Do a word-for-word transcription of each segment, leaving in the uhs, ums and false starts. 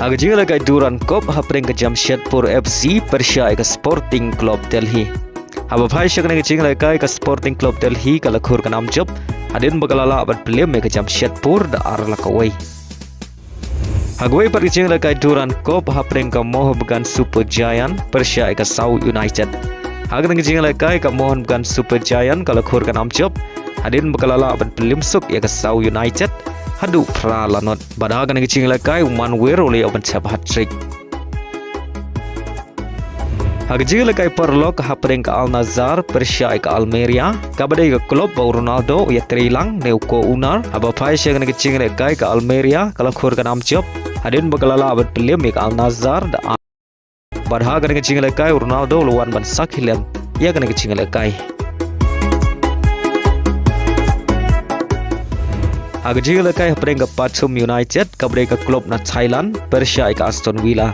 Ha ka jingïalehkai Durand Cup hapdeng ka Jamshedpur F C pyrshah ïa ka Sporting Club Delhi. Haba phai sha kane ka jingïalehkai ka Sporting Club Delhi ka la khur ka nam jop hadien ba ka la lah ban pynliem ïa ka Jamshedpur da ar la kawei. Ha kawei pat ka jingïalehkai Durand Cup hapdeng ka Mohabgan Super Giant pyrshah ïa ka Saw United. Ha kane ka jingïalehkai ka Mohabgan Super Giant ka la khur ka nam jop hadien ba ka la lah ban pynliem suk ïa ka Saw United haduh phra la not. Bad ha kane ka jingïalehkai u Manwir u la ïoh ban thep hat-trick. Ha ka jingïalehkai paralok hapdeng ka Al Nassr pyrshah ïa ka Almeria, kaba dei ka klub ba u Ronaldo u ïatrei lang ne u co-owner. Haba phai sha kane ka jingïalehkai ka Almeria ka la khur ka nam jop hadien ba ka la lah ban pynliem ïa ka Al Nassr da ar. Bad ha kane ka jingïalehkai u Ronaldo u la wan ban sakhi lem ïa kane ka jingïalehkai. Ha ka jingïalehkai hapdeng ka Pathum United kaba dei ka klub na Thailand pyrshah ïa ka Aston Villa.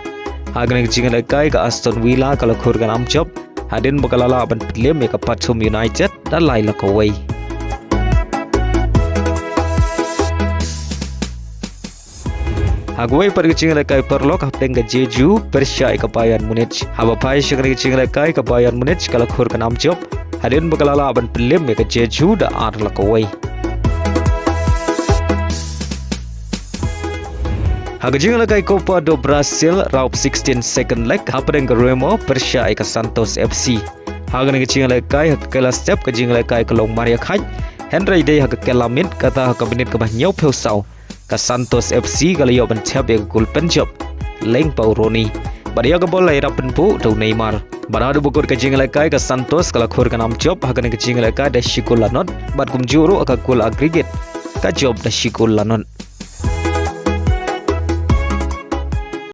Ha kane ka jingïalehkai ka Aston Villa ka la khur ka nam jop hadien ba ka la lah ban pynliem ïa ka Pathum United da lai la kawei. Ha kawei pat ka jingïalehkai paralok hapdeng ka Jeju pyrshah ïa ka Bayern Munich. Haba phai sha kane ka jingïalehkai ka Bayern Munich ka la khur ka nam jop hadien ba ka la lah ban pynliem ïa ka Jeju da ar la kawei. Ha ka jingïalehkai Copa do Brasil round of sixteen second leg hapdeng ka Remo pyrshah ïa ka Santos F C. Ha kane ka jingïalehkai ha ka kylla step ka jingïalehkai ka long mar ïakhait, hynrei dei ha ka kylla miet kata ha ka minit kaba hynñiewphew saw ka Santos F C ka la ïoh ban thep ïa ka gol pynjop lyngba u Rony. Bad ïa ka bol la ïarap pynbuh da u Neymar. Bad haduh ba kut ka jingïalehkai ka Santos ka la khur ka nam jop ha kane ka jingïalehkai da shi gol la not. Bad kumjuh ruh ha ka gol aggregate ka jop da shi gol la not.